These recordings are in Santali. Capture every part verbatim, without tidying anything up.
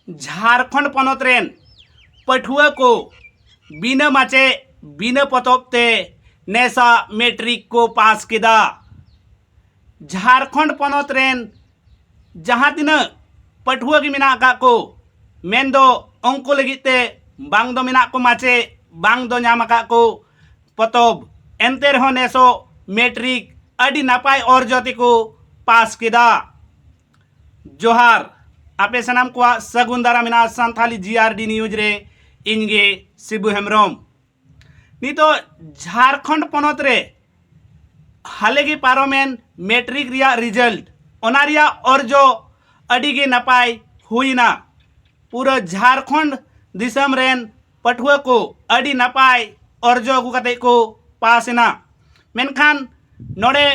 ᱡᱷᱟᱲᱠᱷᱚᱸᱰ ᱯᱚᱱᱚᱛ ᱨᱮᱱ ᱯᱟᱹᱴᱷᱩᱣᱟᱹ ᱠᱚ ᱵᱤᱱᱟᱹ ᱢᱟᱪᱮᱫ ᱵᱤᱱᱟᱹ ᱯᱚᱛᱚᱵ ᱛᱮ ᱱᱮᱥᱟ ᱢᱮᱴᱨᱤᱠ ᱠᱚ ᱯᱟᱥ ᱠᱮᱫᱟ᱾ ᱡᱷᱟᱲᱠᱷᱚᱸᱰ ᱯᱚᱱᱚᱛ ᱨᱮᱱ ᱡᱟᱦᱟᱸ ᱛᱤᱱᱟᱹᱜ ᱯᱟᱹᱴᱷᱩᱣᱟᱹ ᱜᱮ ᱢᱮᱱᱟᱜ ᱟᱠᱟᱫ ᱠᱚ, ᱢᱮᱱᱫᱚ ᱩᱱᱠᱩ ᱞᱟᱹᱜᱤᱫ ᱛᱮ ᱵᱟᱝ ᱫᱚ ᱢᱮᱱᱟᱜ ᱠᱚ ᱢᱟᱪᱮᱫ, ᱵᱟᱝ ᱫᱚ ᱧᱟᱢ ᱟᱠᱟᱫ ᱠᱚ ᱯᱚᱛᱚᱵ, ᱮᱱᱛᱮ ᱨᱮᱦᱚᱸ ᱱᱮᱥᱚᱜ ᱢᱮᱴᱨᱤᱠ ᱟᱹᱰᱤ ᱱᱟᱯᱟᱭ ᱚᱨᱡᱚ ᱛᱮᱠᱚ ᱯᱟᱥ ᱠᱮᱫᱟ᱾ ᱡᱚᱦᱟᱨ, ᱟᱯᱮ ᱥᱟᱱᱟᱢ ᱠᱚᱣᱟᱜ ᱥᱟᱹᱜᱩᱱ ᱫᱟᱨᱟᱢ ᱢᱮᱱᱟᱜᱼᱟ ᱥᱟᱱᱛᱷᱟᱞᱤ ᱡᱤ ᱟᱨ ᱰᱤ ᱱᱤᱭᱩᱡᱽ ᱨᱮ᱾ ᱤᱧ ᱜᱮ ᱥᱤᱵᱩ ᱦᱮᱢᱵᱨᱚᱢ᱾ ᱱᱤᱛᱚᱜ ᱡᱷᱟᱲᱠᱷᱚᱸᱰ ᱯᱚᱱᱚᱛ ᱨᱮ ᱦᱟᱞᱮ ᱜᱮ ᱯᱟᱨᱚᱢᱮᱱ ᱢᱮᱴᱨᱤᱠ ᱨᱮᱭᱟᱜ ᱨᱤᱡᱟᱞᱴ, ᱚᱱᱟ ᱨᱮᱭᱟᱜ ᱚᱨᱡᱚ ᱟᱹᱰᱤ ᱜᱮ ᱱᱟᱯᱟᱭ ᱦᱩᱭᱱᱟ᱾ ᱯᱩᱨᱟᱹ ᱡᱷᱟᱲᱠᱷᱚᱸᱰ ᱫᱤᱥᱚᱢ ᱨᱮᱱ ᱯᱟᱹᱴᱷᱩᱣᱟᱹ ᱠᱚ ᱟᱹᱰᱤ ᱱᱟᱯᱟᱭ ᱚᱨᱡᱚ ᱟᱹᱜᱩ ᱠᱟᱛᱮ ᱠᱚ ᱯᱟᱥ ᱮᱱᱟ᱾ ᱢᱮᱱᱠᱷᱟᱱ ᱱᱚᱰᱮ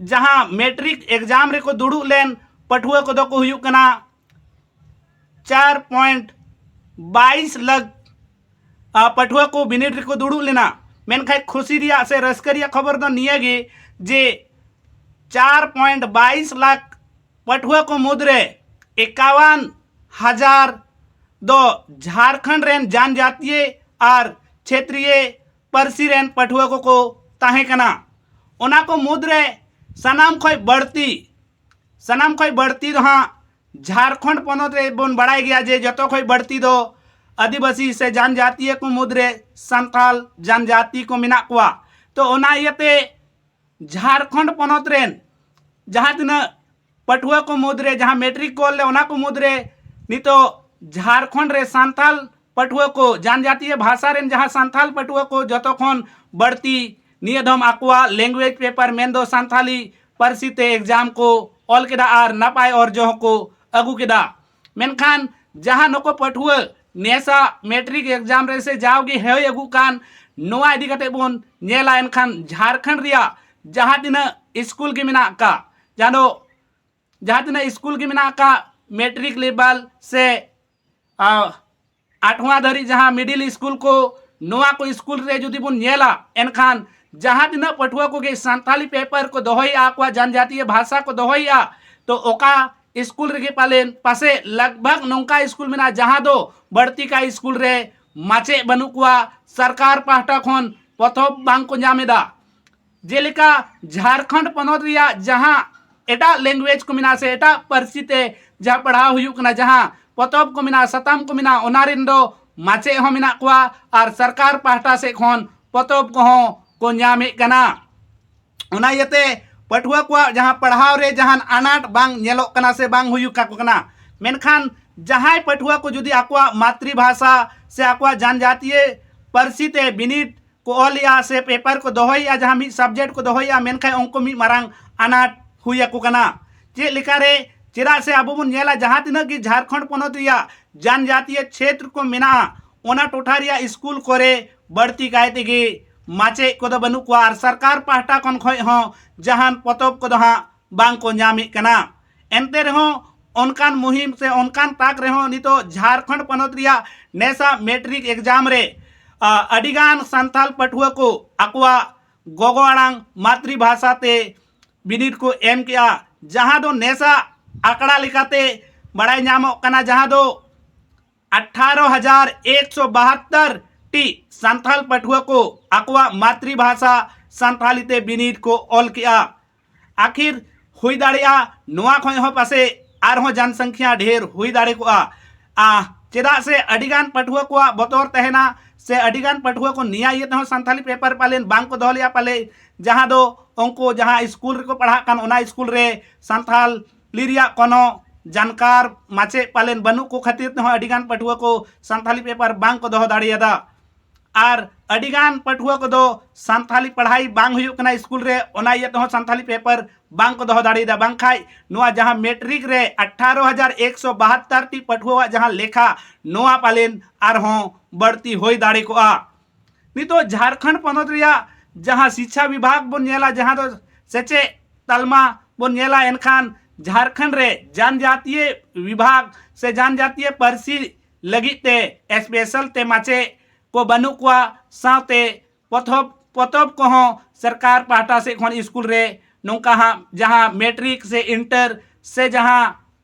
ᱡᱟᱦᱟᱸ ᱢᱮᱴᱨᱤᱠ ᱮᱠᱡᱟᱢ ᱨᱮᱠᱚ ᱫᱩᱲᱩᱵ ᱞᱮᱱ ᱯᱟᱹᱴᱷᱩᱣᱟᱹ ᱠᱚᱫᱚ ᱠᱚ ᱦᱩᱭᱩᱜ ᱠᱟᱱᱟ ᱪᱟᱨ ᱯᱚᱭᱮᱱᱴ ᱵᱟᱭᱤᱥ ᱞᱟᱠᱷ, ᱟ, ᱯᱟᱹᱴᱷᱩᱣᱟᱹ ᱠᱚ ᱵᱤᱱᱤᱰ ᱨᱮᱠᱚ ᱫᱩᱲᱩᱵ ᱞᱮᱱᱟ᱾ ᱢᱮᱱᱠᱷᱟᱱ ᱠᱷᱩᱥᱤ ᱨᱮᱭᱟᱜ ᱥᱮ ᱨᱟᱹᱥᱠᱟᱹ ᱨᱮᱭᱟᱜ ᱠᱷᱚᱵᱚᱨ ᱫᱚ ᱱᱤᱭᱟᱹ ᱜᱮ ᱡᱮ ᱪᱟᱨ ᱯᱚᱭᱮᱱᱴ ᱵᱟᱭᱤᱥ ᱞᱟᱠᱷ ᱯᱟᱹᱴᱷᱩᱣᱟᱹ ᱠᱚ ᱢᱩᱫᱽᱨᱮ ᱮᱠᱟᱣᱟᱱ ᱦᱟᱡᱟᱨ ᱫᱚ ᱡᱷᱟᱲᱠᱷᱚᱸᱰ ᱨᱮᱱ ᱡᱟᱱᱡᱟᱛᱤᱭᱟᱹ ᱟᱨ ᱪᱷᱮᱛᱨᱤᱭᱟᱹ ᱯᱟᱹᱨᱥᱤ ᱨᱮᱱ ᱯᱟᱹᱴᱷᱩᱣᱟᱹ ᱠᱚᱠᱚ ᱛᱟᱦᱮᱸ ᱠᱟᱱᱟ᱾ ᱚᱱᱟ ᱠᱚ ᱢᱩᱫᱽᱨᱮ ᱥᱟᱱᱟᱢ ᱠᱷᱚᱱ ᱵᱟᱹᱲᱛᱤ, ᱥᱟᱱᱟᱢ ᱠᱷᱚᱱ ᱵᱟᱹᱲᱛᱤ ᱫᱚ ᱦᱟᱸᱜ ᱡᱷᱟᱲᱠᱷᱚᱸᱰ ᱯᱚᱱᱚᱛ ᱨᱮ ᱵᱚᱱ ᱵᱟᱲᱟᱭ ᱜᱮᱭᱟ ᱡᱮ ᱡᱚᱛᱚ ᱠᱷᱚᱱ ᱵᱟᱹᱲᱛᱤ ᱫᱚ ᱟᱹᱫᱤᱵᱟᱹᱥᱤ ᱥᱮ ᱡᱟᱱᱡᱟᱛᱤᱭᱟᱹ ᱠᱚ ᱢᱩᱫᱽᱨᱮ ᱥᱟᱱᱛᱟᱞ ᱡᱟᱱᱡᱟᱛᱤ ᱠᱚ ᱢᱮᱱᱟᱜ ᱠᱚᱣᱟ᱾ ᱛᱚ ᱚᱱᱟ ᱤᱭᱟᱹᱛᱮ ᱡᱷᱟᱲᱠᱷᱚᱸᱰ ᱯᱚᱱᱚᱛ ᱨᱮᱱ ᱡᱟᱦᱟᱸ ᱛᱤᱱᱟᱹᱜ ᱯᱟᱹᱴᱷᱩᱣᱟᱹ ᱠᱚ ᱢᱩᱫᱽᱨᱮ ᱡᱟᱦᱟᱸ ᱢᱮᱴᱨᱤᱠ ᱠᱚ ᱚᱞ ᱞᱮ, ᱚᱱᱟ ᱠᱚ ᱢᱩᱫᱽᱨᱮ ᱱᱤᱛᱚᱜ ᱡᱷᱟᱲᱠᱷᱚᱸᱰ ᱨᱮ ᱥᱟᱱᱛᱟᱞ ᱯᱟᱹᱴᱷᱩᱣᱟᱹ ᱠᱚ, ᱡᱟᱱᱡᱟᱛᱤᱭᱚ ᱵᱷᱟᱥᱟ ᱨᱮᱱ ᱡᱟᱦᱟᱸ ᱥᱟᱱᱛᱟᱞ ᱯᱟᱹᱴᱷᱩᱣᱟᱹ ᱠᱚ ᱡᱚᱛᱚ ᱠᱷᱚᱱ ᱵᱟᱹᱲᱛᱤ ᱱᱤᱭᱟᱹ ᱫᱷᱚᱢ ᱟᱠᱚᱣᱟᱜ ᱞᱮᱝᱜᱩᱭᱮᱡᱽ ᱯᱮᱯᱟᱨ ᱢᱮᱱᱫᱚ ᱥᱟᱱᱛᱷᱟᱞᱤ ᱯᱟᱹᱨᱥᱤ ᱛᱮ ᱮᱠᱡᱟᱢ ᱠᱚ ᱚᱞ ᱠᱮᱫᱟ ᱟᱨ ᱱᱟᱯᱟᱭ ᱚᱨᱡᱚ ᱦᱚᱸᱠᱚ ᱟᱹᱜᱩ ᱠᱮᱫᱟ᱾ ᱢᱮᱱᱠᱷᱟᱱ ᱡᱟᱦᱟᱸ ᱱᱩᱠᱩ ᱯᱟᱹᱴᱷᱩᱣᱟᱹ ᱱᱮᱥᱟ ᱢᱮᱴᱨᱤᱠ ᱮᱠᱡᱟᱢ ᱨᱮ ᱥᱮ ᱡᱟᱣᱜᱮ ᱦᱩᱭ ᱟᱹᱜᱩᱜ ᱠᱟᱱ, ᱱᱚᱣᱟ ᱤᱫᱤ ᱠᱟᱛᱮ ᱵᱚᱱ ᱧᱮᱞᱟ, ᱮᱱᱠᱷᱟᱱ ᱡᱷᱟᱲᱠᱷᱚᱸᱰ ᱨᱮᱭᱟᱜ ᱡᱟᱦᱟᱸ ᱛᱤᱱᱟᱹᱜ ᱥᱠᱩᱞ ᱜᱮ ᱢᱮᱱᱟᱜ ᱟᱠᱟᱫ, ᱡᱟᱦᱟᱸ ᱫᱚ ᱡᱟᱦᱟᱸ ᱛᱤᱱᱟᱹᱜ ᱥᱠᱩᱞ ᱜᱮ ᱢᱮᱱᱟᱜ ᱟᱠᱟᱫ ᱢᱮᱴᱨᱤᱠ ᱞᱮᱵᱮᱞ ᱥᱮ, ᱟ, ᱟᱴᱷᱣᱟ ᱫᱷᱟᱹᱨᱤᱡ ᱡᱟᱦᱟᱸ ᱢᱤᱰᱤᱞ ᱥᱠᱩᱞ ᱠᱚ, ᱱᱚᱣᱟ ᱠᱚ ᱥᱠᱩᱞ ᱨᱮ ᱡᱩᱫᱤ ᱵᱚᱱ ᱧᱮᱞᱟ, ᱮᱱᱠᱷᱟᱱ ᱡᱟᱦᱟᱸ ᱛᱤᱱᱟᱹᱜ ᱯᱟᱹᱴᱷᱩᱣᱟᱹ ᱠᱚᱜᱮ ᱥᱟᱱᱛᱟᱞᱤ ᱯᱮᱯᱟᱨ ᱠᱚ ᱫᱚᱦᱚᱭᱮᱫᱼᱟ, ᱟᱠᱚᱣᱟᱜ ᱡᱟᱱᱡᱟᱛᱤᱭᱚ ᱵᱷᱟᱥᱟ ᱠᱚ ᱫᱚᱦᱚᱭᱮᱫᱼᱟ, ᱛᱚ ᱚᱠᱟ ᱥᱠᱩᱞ ᱨᱮᱜᱮ ᱯᱟᱞᱮᱱ ᱯᱟᱥᱮᱡ ᱞᱟᱜᱽ ᱵᱷᱟᱜᱽ ᱱᱚᱝᱠᱟ ᱥᱠᱩᱞ ᱢᱮᱱᱟᱜᱼᱟ, ᱡᱟᱦᱟᱸ ᱫᱚ ᱵᱟᱹᱲᱛᱤ ᱠᱟᱭ ᱥᱠᱩᱞ ᱨᱮ ᱢᱟᱪᱮᱫ ᱵᱟᱹᱱᱩᱜ ᱠᱚᱣᱟ, ᱥᱚᱨᱠᱟᱨ ᱯᱟᱦᱴᱟ ᱠᱷᱚᱱ ᱯᱚᱛᱚᱵ ᱵᱟᱝ ᱠᱚ ᱧᱟᱢ ᱮᱫᱟ᱾ ᱡᱮᱞᱮᱠᱟ ᱡᱷᱟᱲᱠᱷᱚᱸᱰ ᱯᱚᱱᱚᱛ ᱨᱮᱭᱟᱜ ᱡᱟᱦᱟᱸ ᱮᱴᱟᱜ language ᱠᱚ ᱢᱮᱱᱟᱜᱼᱟ ᱥᱮ ᱮᱴᱟᱜ ᱯᱟᱹᱨᱥᱤ ᱛᱮ ᱡᱟᱦᱟᱸ ᱯᱟᱲᱦᱟᱣ ᱦᱩᱭᱩᱜ ᱠᱟᱱᱟ, ᱡᱟᱦᱟᱸ ᱯᱚᱛᱚᱵ ᱠᱚ ᱢᱮᱱᱟᱜᱼᱟ, ᱥᱟᱛᱟᱢ ᱠᱚ ᱢᱮᱱᱟᱜᱼᱟ, ᱚᱱᱟ ᱨᱮᱱ ᱫᱚ ᱢᱟᱪᱮᱫ ᱦᱚᱸ ᱢᱮᱱᱟᱜ ᱠᱚᱣᱟ ᱟᱨ ᱥᱚᱨᱠᱟᱨ ᱯᱟᱦᱴᱟ ᱥᱮᱫ ᱠᱷᱚᱱ ᱯᱚᱛᱚᱵ ᱠᱚᱦᱚᱸ ᱠᱚ ᱧᱟᱢᱮᱫ ᱠᱟᱱᱟ᱾ ᱚᱱᱟ ᱤᱭᱟᱹᱛᱮ ᱯᱟᱹᱴᱷᱩᱣᱟᱹ ᱠᱚᱣᱟᱜ ᱡᱟᱦᱟᱸ ᱯᱟᱲᱦᱟᱣ ᱨᱮ ᱡᱟᱦᱟᱱ ᱟᱱᱟᱴ ᱵᱟᱝ ᱧᱮᱞᱚᱜ ᱠᱟᱱᱟ ᱥᱮ ᱵᱟᱝ ᱦᱩᱭᱩᱜ ᱟᱠᱚ ᱠᱟᱱᱟ᱾ ᱢᱮᱱᱠᱷᱟᱱ ᱡᱟᱦᱟᱸᱭ ᱯᱟᱹᱴᱷᱩᱣᱟᱹ ᱠᱚ ᱡᱩᱫᱤ ᱟᱠᱚᱣᱟᱜ ᱢᱟᱛᱨᱤ ᱵᱷᱟᱥᱟ ᱥᱮ ᱟᱠᱚᱣᱟᱜ ᱡᱟᱱᱡᱟᱛᱤᱭᱟᱹ ᱯᱟᱹᱨᱥᱤ ᱛᱮ ᱵᱤᱱᱤᱰ ᱠᱚ ᱚᱞᱮᱜᱼᱟ ᱥᱮ ᱯᱮᱯᱟᱨ ᱠᱚ ᱫᱚᱦᱚᱭᱮᱜᱼᱟ, ᱡᱟᱦᱟᱸ ᱢᱤᱫ subject ᱠᱚ ᱫᱚᱦᱚᱭᱮᱜᱼᱟ, ᱢᱮᱱᱠᱷᱟᱱ ᱩᱱᱠᱩ ᱢᱤᱫ ᱢᱟᱨᱟᱝ ᱟᱱᱟᱴ ᱦᱩᱭ ᱟᱠᱚ ᱠᱟᱱᱟ᱾ ᱪᱮᱫ ᱞᱮᱠᱟᱨᱮ? ᱪᱮᱫᱟᱜ ᱥᱮ ᱟᱵᱚ ᱵᱚᱱ ᱧᱮᱞᱟ, ᱡᱟᱦᱟᱸ ᱛᱤᱱᱟᱹᱜ ᱜᱮ ᱡᱷᱟᱲᱠᱷᱚᱸᱰ ᱯᱚᱱᱚᱛ ᱨᱮᱭᱟᱜ ᱡᱟᱱᱡᱟᱛᱤᱭᱚ ᱪᱷᱮᱛᱨᱚ ᱠᱚ ᱢᱮᱱᱟᱜᱼᱟ, ᱚᱱᱟ ᱴᱚᱴᱷᱟ ᱨᱮᱭᱟᱜ ᱥᱠᱩᱞ ᱠᱚᱨᱮ ᱵᱟᱹᱲᱛᱤ ᱠᱟᱭ ᱛᱮᱜᱮ ᱢᱟᱪᱮᱫ ᱠᱚᱫᱚ ᱵᱟᱹᱱᱩᱜ ᱠᱚᱣᱟ ᱟᱨ ᱥᱚᱨᱠᱟᱨ ᱯᱟᱦᱴᱟ ᱠᱷᱚᱱ ᱠᱷᱚᱱ ᱦᱚᱸ ᱡᱟᱦᱟᱱ ᱯᱚᱛᱚᱵ ᱠᱚᱫᱚ ᱦᱟᱸᱜ ᱵᱟᱝ ᱠᱚ ᱧᱟᱢᱮᱫ ᱠᱟᱱᱟ᱾ ᱮᱱᱛᱮ ᱨᱮᱦᱚᱸ ᱚᱱᱠᱟᱱ ᱢᱩᱦᱤᱢ ᱥᱮ ᱚᱱᱠᱟᱱ ᱛᱟᱠ ᱨᱮᱦᱚᱸ ᱱᱤᱛᱚᱜ ᱡᱷᱟᱲᱠᱷᱚᱸᱰ ᱯᱚᱱᱚᱛ ᱨᱮᱭᱟᱜ ᱱᱮᱥᱟ ᱢᱮᱴᱨᱤᱠ ᱮᱠᱡᱟᱢ ᱨᱮ, ᱟ, ᱟᱹᱰᱤᱜᱟᱱ ᱥᱟᱱᱛᱟᱞ ᱯᱟᱹᱴᱷᱩᱣᱟᱹ ᱠᱚ ᱟᱠᱚᱣᱟᱜ ᱜᱚᱜᱚ ᱟᱲᱟᱝ ᱢᱟᱛᱨᱤ ᱵᱷᱟᱥᱟ ᱛᱮ ᱵᱤᱱᱤᱰ ᱠᱚ ᱮᱢ ᱠᱮᱜᱼᱟ, ᱡᱟᱦᱟᱸ ᱫᱚ ᱱᱮᱥᱟ ᱟᱠᱲᱟ ᱞᱮᱠᱟᱛᱮ ᱵᱟᱲᱟᱭ ᱧᱟᱢᱚᱜ ᱠᱟᱱᱟ, ᱡᱟᱦᱟᱸ ᱫᱚ ᱟᱴᱷᱟᱨᱚ ᱦᱟᱡᱟᱨ ᱮᱠᱥᱚ ᱵᱟᱦᱟᱛᱛᱚᱨ ᱴᱤ ᱥᱟᱱᱛᱟᱞ ᱯᱟᱹᱴᱷᱩᱣᱟᱹ ᱠᱚ ᱟᱠᱚᱣᱟᱜ ᱢᱟᱛᱨᱤ ᱵᱷᱟᱥᱟ ᱥᱟᱱᱛᱟᱞᱤ ᱛᱮ ᱵᱤᱱᱤᱰ ᱠᱚ ᱚᱞ ᱠᱮᱜᱼᱟ᱾ ᱟᱹᱠᱷᱤᱨ ᱦᱩᱭ ᱫᱟᱲᱮᱭᱟᱜᱼᱟ, ᱱᱚᱣᱟ ᱠᱷᱚᱱ ᱦᱚᱸ ᱯᱟᱥᱮᱡ ᱟᱨᱦᱚᱸ ᱡᱟᱱᱥᱚᱝᱠᱷᱭᱟ ᱰᱷᱮᱨ ᱦᱩᱭ ᱫᱟᱲᱮ ᱠᱚᱜᱼᱟ᱾ ᱟ, ᱪᱮᱫᱟᱜ ᱥᱮ ᱟᱹᱰᱤᱜᱟᱱ ᱯᱟᱹᱴᱷᱩᱣᱟᱹ ᱠᱚᱣᱟᱜ ᱵᱚᱛᱚᱨ ᱛᱟᱦᱮᱱᱟ ᱥᱮ ᱟᱹᱰᱤᱜᱟᱱ ᱯᱟᱹᱴᱷᱩᱣᱟᱹ ᱠᱚ ᱱᱤᱭᱟᱹ ᱤᱭᱟᱹ ᱛᱮᱦᱚᱸ ᱥᱟᱱᱛᱟᱞᱤ ᱯᱮᱯᱟᱨ ᱯᱟᱞᱮᱱ ᱵᱟᱝ ᱠᱚ ᱫᱚᱦᱚ ᱞᱮᱜᱼᱟ, ᱯᱟᱞᱮ ᱡᱟᱦᱟᱸ ᱫᱚ ᱩᱱᱠᱩ ᱡᱟᱦᱟᱸ ᱥᱠᱩᱞ ᱨᱮᱠᱚ ᱯᱟᱲᱦᱟᱜ ᱠᱟᱱ, ᱚᱱᱟ ᱥᱠᱩᱞ ᱨᱮ ᱥᱟᱱᱛᱟᱞᱤ ᱨᱮᱭᱟᱜ ᱠᱳᱱᱳ ᱡᱟᱱᱠᱟᱨ ᱢᱟᱪᱮᱫ ᱯᱟᱞᱮᱱ ᱵᱟᱹᱱᱩᱜ ᱠᱚ ᱠᱷᱟᱹᱛᱤᱨ ᱛᱮᱦᱚᱸ ᱟᱹᱰᱤᱜᱟᱱ ᱯᱟᱹᱴᱷᱩᱣᱟᱹ ᱠᱚ ᱥᱟᱱᱛᱟᱞᱤ ᱯᱮᱯᱟᱨ ᱵᱟᱝ ᱠᱚ ᱫᱚᱦᱚ ᱫᱟᱲᱮᱭᱟᱫᱟ᱾ ᱟᱨ ᱟᱹᱰᱤᱜᱟᱱ ᱯᱟᱹᱴᱷᱩᱣᱟᱹ ᱠᱚᱫᱚ ᱥᱟᱱᱛᱟᱞᱤ ᱯᱟᱲᱦᱟᱣ ᱵᱟᱝ ᱦᱩᱭᱩᱜ ᱠᱟᱱᱟ ᱥᱠᱩᱞ ᱨᱮ, ᱚᱱᱟ ᱤᱭᱟᱹ ᱛᱮᱦᱚᱸ ᱥᱟᱱᱛᱟᱞᱤ ᱯᱮᱯᱟᱨ ᱵᱟᱝ ᱠᱚ ᱫᱚᱦᱚ ᱫᱟᱲᱮᱭᱟᱫᱟ᱾ ᱵᱟᱝᱠᱷᱟᱡ ᱱᱚᱣᱟ ᱡᱟᱦᱟᱸ ᱢᱮᱴᱨᱤᱠ ᱨᱮ ᱟᱴᱷᱟᱨᱚ ᱦᱟᱡᱟᱨ ᱮᱠᱥᱚ ᱵᱟᱦᱟᱛᱛᱚᱨ ᱴᱤ ᱯᱟᱹᱴᱷᱩᱣᱟᱹᱣᱟᱜ ᱡᱟᱦᱟᱸ ᱞᱮᱠᱷᱟ, ᱱᱚᱣᱟ ᱯᱟᱞᱮᱱ ᱟᱨᱦᱚᱸ ᱵᱟᱹᱲᱛᱤ ᱦᱩᱭ ᱫᱟᱲᱮ ᱠᱚᱜᱼᱟ᱾ ᱱᱤᱛᱚᱜ ᱡᱷᱟᱲᱠᱷᱚᱸᱰ ᱯᱚᱱᱚᱛ ᱨᱮᱭᱟᱜ ᱡᱟᱦᱟᱸ ᱥᱤᱪᱪᱷᱟ ᱵᱤᱵᱷᱟᱜᱽ ᱵᱚᱱ ᱧᱮᱞᱟ, ᱡᱟᱦᱟᱸ ᱫᱚ ᱥᱮᱪᱮᱫ ᱛᱟᱞᱢᱟ ᱵᱚᱱ ᱧᱮᱞᱟ, ᱮᱱᱠᱷᱟᱱ ᱡᱷᱟᱲᱠᱷᱚᱸᱰ ᱨᱮ ᱡᱟᱱᱡᱟᱛᱤᱭᱚ ᱵᱤᱵᱷᱟᱜᱽ ᱥᱮ ᱡᱟᱱᱡᱟᱛᱤᱭᱚ ᱯᱟᱹᱨᱥᱤ ᱞᱟᱹᱜᱤᱫ ᱛᱮ ᱥᱯᱮᱥᱟᱞ ᱛᱮ ᱢᱟᱪᱮᱫ ᱠᱚ ᱵᱟᱹᱱᱩᱜ ᱠᱚᱣᱟ, ᱥᱟᱶᱛᱮ ᱯᱚᱛᱚᱵ ᱯᱚᱛᱚᱵ ᱠᱚᱦᱚᱸ ᱥᱚᱨᱠᱟᱨ ᱯᱟᱦᱴᱟ ᱥᱮᱫ ᱠᱷᱚᱱ ᱥᱠᱩᱞ ᱨᱮ ᱱᱚᱝᱠᱟ ᱦᱟᱸᱜ ᱡᱟᱦᱟᱸ ᱢᱮᱴᱨᱤᱠ ᱥᱮ ᱤᱱᱴᱟᱨ ᱥᱮ ᱡᱟᱦᱟᱸ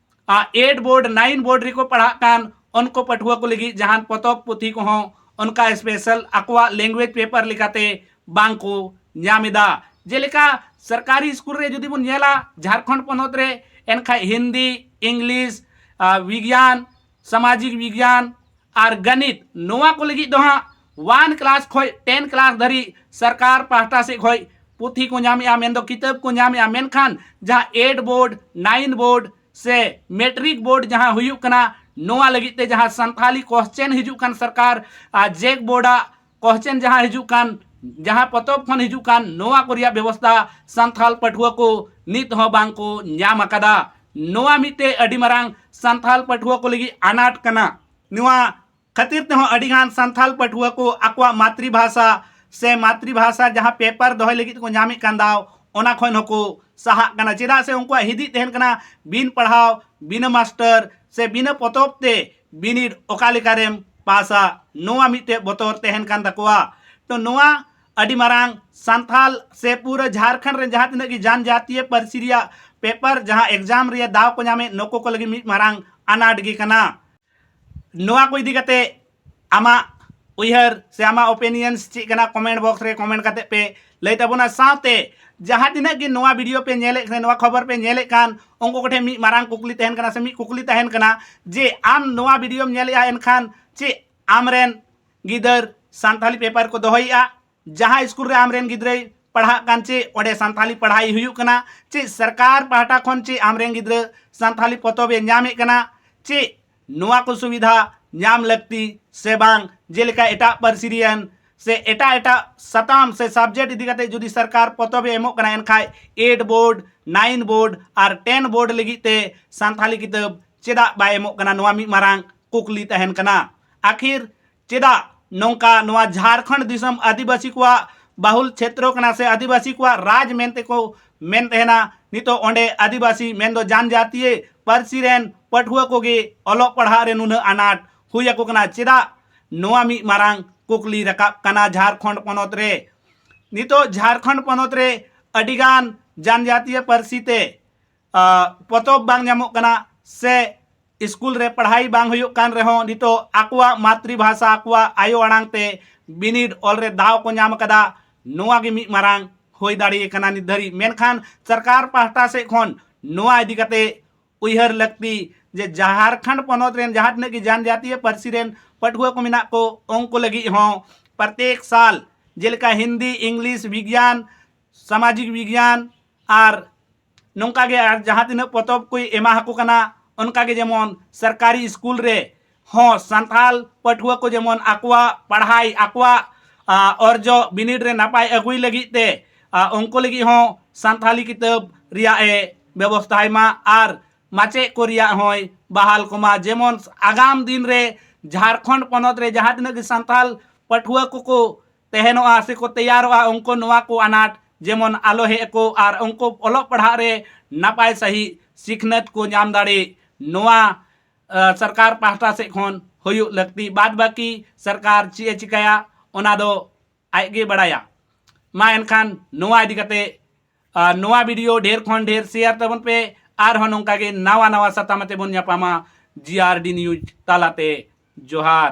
ᱮᱭᱤᱴ ᱵᱳᱨᱰ, ᱱᱟᱭᱤᱱ ᱵᱳᱨᱰ ᱨᱮᱠᱚ ᱯᱟᱲᱦᱟᱜ ᱠᱟᱱ ᱩᱱᱠᱩ ᱯᱟᱹᱴᱷᱩᱣᱟᱹ ᱠᱚ ᱞᱟᱹᱜᱤᱫ ᱡᱟᱦᱟᱱ ᱯᱚᱛᱚᱵ ᱯᱩᱛᱷᱤ ᱠᱚᱦᱚᱸ ᱚᱱᱠᱟ ᱥᱯᱮᱥᱟᱞ ᱟᱠᱚᱣᱟᱜ ᱞᱮᱝᱜᱩᱭᱮᱡᱽ ᱯᱮᱯᱟᱨ ᱞᱮᱠᱟᱛᱮ ᱵᱟᱝ ᱠᱚ ᱧᱟᱢ ᱮᱫᱟ᱾ ᱡᱮᱞᱮᱠᱟ ᱥᱚᱨᱠᱟᱨᱤ ᱥᱠᱩᱞ ᱨᱮ ᱡᱩᱫᱤ ᱵᱚᱱ ᱧᱮᱞᱟ ᱡᱷᱟᱲᱠᱷᱚᱸᱰ ᱯᱚᱱᱚᱛ ᱨᱮ, ᱮᱱᱠᱷᱟᱱ ᱦᱤᱱᱫᱤ, ᱤᱝᱞᱤᱥ, ᱟᱨ ᱵᱤᱜᱽᱭᱟᱱ, ᱥᱟᱢᱟᱡᱤᱠ ᱵᱤᱜᱽᱭᱟᱱ ᱟᱨ ᱜᱚᱱᱤᱛ, ᱱᱚᱣᱟ ᱠᱚ ᱞᱟᱹᱜᱤᱫ ᱫᱚ ᱦᱟᱸᱜ ᱚᱣᱟᱱ ᱠᱞᱟᱥ ᱠᱷᱚᱱ ᱴᱮᱱ ᱠᱞᱟᱥ ᱫᱷᱟᱹᱨᱤᱡ ᱥᱚᱨᱠᱟᱨ ᱯᱟᱦᱴᱟ ᱥᱮᱫ ᱠᱷᱚᱱ ᱯᱩᱛᱷᱤ ᱠᱚ ᱧᱟᱢᱮᱜᱼᱟ, ᱢᱮᱱᱫᱚ ᱠᱤᱛᱟᱹᱵ ᱠᱚ ᱧᱟᱢᱮᱜᱼᱟ᱾ ᱢᱮᱱᱠᱷᱟᱱ ᱡᱟᱦᱟᱸ ᱮᱭᱤᱴ ᱵᱳᱨᱰ, ᱱᱟᱭᱤᱱ ᱵᱳᱨᱰ ᱥᱮ ᱢᱮᱴᱨᱤᱠ ᱵᱳᱨᱰ ᱡᱟᱦᱟᱸ ᱦᱩᱭᱩᱜ ᱠᱟᱱᱟ, ᱱᱚᱣᱟ ᱞᱟᱹᱜᱤᱫ ᱛᱮ ᱡᱟᱦᱟᱸ ᱥᱟᱱᱛᱷᱟᱞᱤ ᱠᱚᱥᱪᱮᱱ ᱦᱤᱡᱩᱜ ᱠᱟᱱ ᱥᱚᱨᱠᱟᱨ ᱟᱨ ᱡᱮᱠ ᱵᱳᱨᱰ ᱟᱜ ᱠᱚᱥᱪᱮᱱ ᱡᱟᱦᱟᱸ ᱦᱤᱡᱩᱜ ᱠᱟᱱ, ᱡᱟᱦᱟᱸ ᱯᱚᱛᱚᱵ ᱠᱷᱚᱱ ᱦᱤᱡᱩᱜ ᱠᱟᱱ, ᱱᱚᱣᱟ ᱠᱚ ᱨᱮᱭᱟᱜ ᱵᱮᱵᱚᱥᱛᱷᱟ ᱥᱟᱱᱛᱷᱟᱞ ᱯᱟᱹᱴᱷᱩᱣᱟᱹ ᱠᱚ ᱱᱤᱛ ᱦᱚᱸ ᱵᱟᱝ ᱠᱚ ᱧᱟᱢ ᱟᱠᱟᱫᱟ᱾ ᱱᱚᱣᱟ ᱢᱤᱫᱴᱮᱡ ᱟᱹᱰᱤ ᱢᱟᱨᱟᱝ ᱥᱟᱱᱛᱷᱟᱞ ᱯᱟᱹᱴᱷᱩᱣᱟᱹ ᱠᱚ ᱞᱟᱹᱜᱤᱫ ᱟᱱᱟᱴ ᱠᱟᱱᱟ᱾ ᱱᱚᱣᱟ ᱠᱷᱟᱹᱛᱤᱨ ᱛᱮᱦᱚᱸ ᱟᱹᱰᱤ ᱜᱟᱱ ᱥᱟᱱᱛᱷᱟᱞ ᱯᱟᱹᱴᱷᱩᱣᱟᱹ ᱠᱚ ᱟᱠᱚᱣᱟᱜ ᱢᱟᱛᱨᱤ ᱵᱷᱟᱥᱟ ᱥᱮ ᱢᱟᱛᱨᱤ ᱵᱷᱟᱥᱟ ᱡᱟᱦᱟᱸ ᱯᱮᱯᱟᱨ ᱫᱚᱦᱚᱭ ᱞᱟᱹᱜᱤᱫ ᱠᱚ ᱧᱟᱢᱮᱫ ᱠᱟᱱ ᱫᱟᱣ, ᱚᱱᱟ ᱠᱷᱚᱱ ᱦᱚᱸᱠᱚ ᱥᱟᱦᱟᱜ ᱠᱟᱱᱟ᱾ ᱪᱮᱫᱟᱜ ᱥᱮ ᱩᱱᱠᱩᱣᱟᱜ ᱦᱤᱫᱤᱡ ᱛᱟᱦᱮᱱ ᱠᱟᱱᱟ ᱵᱤᱱ ᱯᱟᱲᱦᱟᱣ, ᱵᱤᱱᱟᱹ ᱢᱟᱥᱴᱟᱨ ᱥᱮ ᱵᱤᱱᱟᱹ ᱯᱚᱛᱚᱵ ᱛᱮ ᱵᱤᱱᱤᱰ ᱚᱠᱟ ᱞᱮᱠᱟᱨᱮᱢ ᱯᱟᱥᱟ, ᱱᱚᱣᱟ ᱢᱤᱫᱴᱮᱡ ᱵᱚᱛᱚᱨ ᱛᱟᱦᱮᱱ ᱠᱟᱱ ᱛᱟᱠᱚᱣᱟ᱾ ᱛᱚ ᱱᱚᱣᱟ ᱟᱹᱰᱤ ᱢᱟᱨᱟᱝ ᱥᱟᱱᱛᱷᱟᱞ ᱥᱮ ᱯᱩᱨᱟᱹ ᱡᱷᱟᱲᱠᱷᱚᱸᱰ ᱨᱮ ᱡᱟᱦᱟᱸ ᱛᱤᱱᱟᱹᱜ ᱜᱮ ᱡᱟᱱᱡᱟᱛᱤᱭᱚ ᱯᱟᱹᱨᱥᱤ ᱨᱮᱭᱟᱜ ᱯᱮᱯᱟᱨ ᱡᱟᱦᱟᱸ ᱮᱠᱡᱟᱢ ᱨᱮᱭᱟᱜ ᱫᱟᱣ ᱠᱚ ᱧᱟᱢᱮᱫ, ᱱᱩᱠᱩ ᱠᱚ ᱞᱟᱹᱜᱤᱫ ᱢᱤᱫ ᱢᱟᱨᱟᱝ ᱟᱱᱟᱴ ᱜᱮ ᱠᱟᱱᱟ᱾ ᱱᱚᱣᱟ ᱠᱚ ᱤᱫᱤ ᱠᱟᱛᱮ ᱟᱢᱟᱜ ᱩᱭᱦᱟᱹᱨ ᱥᱮ ᱟᱢᱟᱜ ᱳᱯᱤᱱᱤᱭᱚᱱᱥ ᱪᱮᱫ ᱠᱟᱱᱟ, ᱠᱚᱢᱮᱱᱴ ᱵᱚᱠᱥ ᱨᱮ ᱠᱚᱢᱮᱱᱴ ᱠᱟᱛᱮ ᱯᱮ ᱞᱟᱹᱭ ᱛᱟᱵᱚᱱᱟ᱾ ᱥᱟᱶᱛᱮ ᱡᱟᱦᱟᱸ ᱛᱤᱱᱟᱹᱜ ᱜᱮ ᱱᱚᱣᱟ ᱵᱷᱤᱰᱤᱭᱳ ᱯᱮ ᱧᱮᱞᱮᱫ ᱠᱟᱱ, ᱱᱚᱣᱟ ᱠᱷᱚᱵᱚᱨ ᱯᱮ ᱧᱮᱞᱮᱫ ᱠᱟᱱ, ᱩᱱᱠᱩ ᱠᱚᱴᱷᱮᱱ ᱢᱤᱫ ᱢᱟᱨᱟᱝ ᱠᱩᱠᱞᱤ ᱛᱟᱦᱮᱱ ᱠᱟᱱᱟ ᱥᱮ ᱢᱤᱫ ᱠᱩᱠᱞᱤ ᱛᱟᱦᱮᱱ ᱠᱟᱱᱟ ᱡᱮ ᱟᱢ ᱱᱚᱣᱟ ᱵᱷᱤᱰᱤᱭᱳᱢ ᱧᱮᱞᱮᱫᱼᱟ, ᱮᱱᱠᱷᱟᱱ ᱪᱮᱫ ᱟᱢᱨᱮᱱ ᱜᱤᱫᱟᱹᱨ ᱥᱟᱱᱛᱷᱟᱞᱤ ᱯᱮᱯᱟᱨ ᱠᱚ ᱫᱚᱦᱚᱭᱮᱫᱼᱟ? ᱡᱟᱦᱟᱸ ᱥᱠᱩᱞ ᱨᱮ ᱟᱢᱨᱮᱱ ᱜᱤᱫᱽᱨᱟᱹᱭ ᱯᱟᱲᱦᱟᱜ ᱠᱟᱱ, ᱪᱮᱫ ᱚᱸᱰᱮ ᱥᱟᱱᱛᱷᱟᱞᱤ ᱯᱟᱲᱦᱟᱣ ᱦᱩᱭᱩᱜ ᱠᱟᱱᱟ? ᱪᱮᱫ ᱥᱚᱨᱠᱟᱨ ᱯᱟᱦᱴᱟ ᱠᱷᱚᱱ ᱪᱮᱫ ᱟᱢᱨᱮᱱ ᱜᱤᱫᱽᱨᱟᱹ ᱥᱟᱱᱛᱷᱟᱞᱤ ᱯᱚᱛᱚᱵ ᱮ ᱧᱟᱢᱮᱫ ᱠᱟᱱᱟ? ᱪᱮᱫ ᱱᱚᱣᱟ ᱠᱚ ᱥᱩᱵᱤᱫᱷᱟ ᱧᱟᱢ ᱞᱟᱹᱠᱛᱤ ᱥᱮ ᱵᱟᱝ? ᱡᱮᱞᱮᱠᱟ ᱮᱴᱟᱜ ᱯᱟᱹᱨᱥᱤ ᱨᱮᱱ ᱥᱮ ᱮᱴᱟᱜ ᱮᱴᱟᱜ ᱥᱟᱛᱟᱢ ᱥᱮ ᱥᱟᱵᱡᱮᱠᱴ ᱤᱫᱤ ᱠᱟᱛᱮ ᱡᱩᱫᱤ ᱥᱚᱨᱠᱟᱨ ᱯᱚᱛᱚᱵ ᱮ ᱮᱢᱚᱜ ᱠᱟᱱᱟ, ᱮᱱᱠᱷᱟᱡ ᱮᱭᱤᱴ ᱵᱳᱨᱰ, ᱱᱟᱭᱤᱱ ᱵᱳᱨᱰ ᱟᱨ ᱴᱮᱱ ᱵᱳᱨᱰ ᱞᱟᱹᱜᱤᱫ ᱛᱮ ᱥᱟᱱᱛᱷᱟᱞᱤ ᱠᱤᱛᱟᱹᱵ ᱪᱮᱫᱟᱜ ᱵᱟᱭ ᱮᱢᱚᱜ ᱠᱟᱱᱟ? ᱱᱚᱣᱟ ᱢᱤᱫ ᱢᱟᱨᱟᱝ ᱠᱩᱠᱞᱤ ᱛᱟᱦᱮᱱ ᱠᱟᱱᱟ᱾ ᱟᱹᱠᱷᱤᱨ ᱪᱮᱫᱟᱜ ᱱᱚᱝᱠᱟ ᱱᱚᱣᱟ ᱡᱷᱟᱲᱠᱷᱚᱸᱰ ᱫᱤᱥᱚᱢ ᱟᱹᱫᱤᱵᱟᱹᱥᱤ ᱠᱚᱣᱟᱜ ᱵᱟᱦᱩᱞ ᱪᱷᱮᱛᱨᱚ ᱠᱟᱱᱟ ᱥᱮ ᱟᱹᱫᱤᱵᱟᱹᱥᱤ ᱠᱚᱣᱟᱜ ᱨᱟᱡᱽ ᱢᱮᱱᱛᱮ ᱠᱚ ᱢᱮᱱ ᱛᱟᱦᱮᱱᱟ, ᱱᱤᱛᱚᱜ ᱚᱸᱰᱮ ᱟᱹᱫᱤᱵᱟᱹᱥᱤ ᱢᱮᱱᱫᱚ ᱡᱟᱱᱡᱟᱛᱤᱭᱟᱹ ᱯᱟᱹᱨᱥᱤ ᱨᱮᱱ ᱯᱟᱹᱴᱷᱩᱣᱟᱹ ᱠᱚᱜᱮ ᱚᱞᱚᱜ ᱯᱟᱲᱦᱟᱜ ᱨᱮ ᱱᱩᱱᱟᱹᱜ ᱟᱱᱟᱴ ᱦᱩᱭ ᱟᱠᱚ ᱠᱟᱱᱟ? ᱪᱮᱫᱟᱜ? ᱱᱚᱣᱟ ᱢᱤᱫ ᱢᱟᱨᱟᱝ ᱠᱩᱠᱞᱤ ᱨᱟᱠᱟᱵ ᱠᱟᱱᱟ ᱡᱷᱟᱲᱠᱷᱚᱸᱰ ᱯᱚᱱᱚᱛ ᱨᱮ᱾ ᱱᱤᱛᱚᱜ ᱡᱷᱟᱲᱠᱷᱚᱸᱰ ᱯᱚᱱᱚᱛ ᱨᱮ ᱟᱹᱰᱤᱜᱟᱱ ᱡᱟᱱᱡᱟᱛᱤᱭᱟᱹ ᱯᱟᱹᱨᱥᱤ ᱛᱮ ᱟᱜ, ᱯᱚᱛᱚᱵ ᱵᱟᱝ ᱧᱟᱢᱚᱜ ᱠᱟᱱᱟ, ᱥᱮ ᱥᱠᱩᱞ ᱨᱮ ᱯᱟᱲᱦᱟᱭ ᱵᱟᱝ ᱦᱩᱭᱩᱜ ᱠᱟᱱ ᱨᱮᱦᱚᱸ ᱱᱤᱛᱚᱜ ᱟᱠᱚᱣᱟᱜ ᱢᱟᱛᱨᱤ ᱵᱷᱟᱥᱟ, ᱟᱠᱚᱣᱟᱜ ᱟᱭᱳ ᱟᱲᱟᱝ ᱛᱮ ᱵᱤᱱᱤᱰ ᱚᱞ ᱨᱮ ᱫᱟᱣ ᱠᱚ ᱧᱟᱢ ᱟᱠᱟᱫᱟ᱾ ᱱᱚᱣᱟ ᱜᱮ ᱢᱤᱫ ᱢᱟᱨᱟᱝ ᱦᱩᱭ ᱫᱟᱲᱮ ᱠᱟᱱᱟ ᱱᱤᱛ ᱫᱷᱟᱹᱨᱤᱡ᱾ ᱢᱮᱱᱠᱷᱟᱱ ᱥᱚᱨᱠᱟᱨ ᱯᱟᱦᱴᱟ ᱥᱮᱫ ᱠᱷᱚᱱ ᱱᱚᱣᱟ ᱤᱫᱤ ᱠᱟᱛᱮ ᱩᱭᱦᱟᱹᱨ ᱞᱟᱹᱠᱛᱤ ᱡᱮ ᱡᱷᱟᱲᱠᱷᱚᱸᱰ ᱯᱚᱱᱚᱛ ᱨᱮᱱ ᱡᱟᱦᱟᱸ ᱛᱤᱱᱟᱹᱜ ᱜᱮ ᱡᱟᱱᱡᱟᱛᱤᱭᱚ ᱯᱟᱹᱨᱥᱤ ᱨᱮᱱ ᱯᱟᱹᱴᱷᱩᱣᱟᱹ ᱠᱚ ᱢᱮᱱᱟᱜ ᱠᱚ, ᱩᱱᱠᱩ ᱞᱟᱹᱜᱤᱫ ᱦᱚᱸ ᱯᱨᱚᱛᱮᱠ ᱥᱟᱞ ᱡᱮᱞᱮᱠᱟ ᱦᱤᱱᱫᱤ, ᱤᱝᱞᱤᱥ, ᱵᱤᱜᱽᱭᱟᱱ, ᱥᱟᱢᱟᱡᱤᱠ ᱵᱤᱜᱽᱭᱟᱱ ᱟᱨ ᱱᱚᱝᱠᱟ ᱜᱮ ᱟᱨ ᱡᱟᱦᱟᱸ ᱛᱤᱱᱟᱹᱜ ᱯᱚᱛᱚᱵ ᱠᱚᱭ ᱮᱢᱟ ᱟᱠᱚ ᱠᱟᱱᱟ, ᱚᱱᱠᱟ ᱜᱮ ᱡᱮᱢᱚᱱ ᱥᱚᱨᱠᱟᱨᱤ ᱥᱠᱩᱞ ᱨᱮ ᱦᱚᱸ ᱥᱟᱱᱛᱟᱲ ᱯᱟᱹᱴᱷᱩᱣᱟᱹ ᱠᱚ ᱡᱮᱢᱚᱱ ᱟᱠᱚᱣᱟᱜ ᱯᱟᱲᱦᱟᱭ, ᱟᱠᱚᱣᱟᱜ, ᱟ, ᱚᱨᱡᱚ ᱵᱤᱱᱤᱰ ᱨᱮ ᱱᱟᱯᱟᱭ ᱟᱹᱜᱩᱭ ᱞᱟᱹᱜᱤᱫ ᱛᱮ, ᱟ, ᱩᱱᱠᱩ ᱞᱟᱹᱜᱤᱫ ᱦᱚᱸ ᱥᱟᱱᱛᱟᱲᱤ ᱠᱤᱛᱟᱹᱵ ᱨᱮᱭᱟᱜ ᱮ ᱵᱮᱵᱚᱥᱛᱷᱟᱭ ᱢᱟ ᱟᱨ ᱢᱟᱪᱮᱫ ᱠᱚ ᱨᱮᱭᱟᱜ ᱦᱚᱸᱭ ᱵᱟᱦᱟᱞ ᱠᱚᱢᱟ᱾ ᱡᱮᱢᱚᱱ ᱟᱜᱟᱢ ᱫᱤᱱ ᱨᱮ ᱡᱷᱟᱲᱠᱷᱚᱸᱰ ᱯᱚᱱᱚᱛ ᱨᱮ ᱡᱟᱦᱟᱸ ᱛᱤᱱᱟᱹᱜ ᱜᱮ ᱥᱟᱱᱛᱟᱲ ᱯᱟᱹᱴᱷᱩᱣᱟᱹ ᱠᱚᱠᱚ ᱛᱟᱦᱮᱱᱚᱜᱼᱟ ᱥᱮᱠᱚ ᱛᱮᱭᱟᱨᱚᱜᱼᱟ, ᱩᱱᱠᱩ ᱱᱚᱣᱟ ᱠᱚ ᱟᱱᱟᱴ ᱡᱮᱢᱚᱱ ᱟᱞᱚ ᱦᱮᱡ ᱟᱠᱚ ᱟᱨ ᱩᱱᱠᱩ ᱚᱞᱚᱜ ᱯᱟᱲᱦᱟᱜ ᱨᱮ ᱱᱟᱯᱟᱭ ᱥᱟᱺᱦᱤᱡ ᱥᱤᱠᱷᱱᱟᱹᱛ ᱠᱚ ᱧᱟᱢ ᱫᱟᱲᱮ, ᱱᱚᱣᱟ, ᱟ, ᱥᱚᱨᱠᱟᱨ ᱯᱟᱦᱴᱟ ᱥᱮᱫ ᱠᱷᱚᱱ ᱦᱩᱭᱩᱜ ᱞᱟᱹᱠᱛᱤ᱾ ᱵᱟᱫ ᱵᱟᱹᱠᱤ ᱥᱚᱨᱠᱟᱨ ᱪᱮᱫ ᱮ ᱪᱤᱠᱟᱹᱭᱟ, ᱚᱱᱟ ᱫᱚ ᱟᱡ ᱜᱮ ᱵᱟᱲᱟᱭᱟ᱾ ᱢᱟ ᱮᱱᱠᱷᱟᱱ ᱱᱚᱣᱟ ᱤᱫᱤ ᱠᱟᱛᱮ, ᱟ, ᱱᱚᱣᱟ ᱵᱷᱤᱰᱤᱭᱳ ᱰᱷᱮᱨ ᱠᱷᱚᱱ ᱰᱷᱮᱨ ᱥᱮᱭᱟᱨ ᱛᱟᱵᱚᱱ ᱯᱮ᱾ ᱟᱨᱦᱚᱸ ᱱᱚᱝᱠᱟ ᱜᱮ ᱱᱟᱣᱟ ᱱᱟᱣᱟ ᱥᱟᱛᱟᱢ ᱟᱛᱮ ᱵᱚᱱ ᱧᱟᱯᱟᱢᱟ ᱡᱤ ᱟᱨ ᱰᱤ ᱱᱤᱭᱩᱡᱽ ᱛᱟᱞᱟᱛᱮ᱾ ᱡᱚᱦᱟᱨ᱾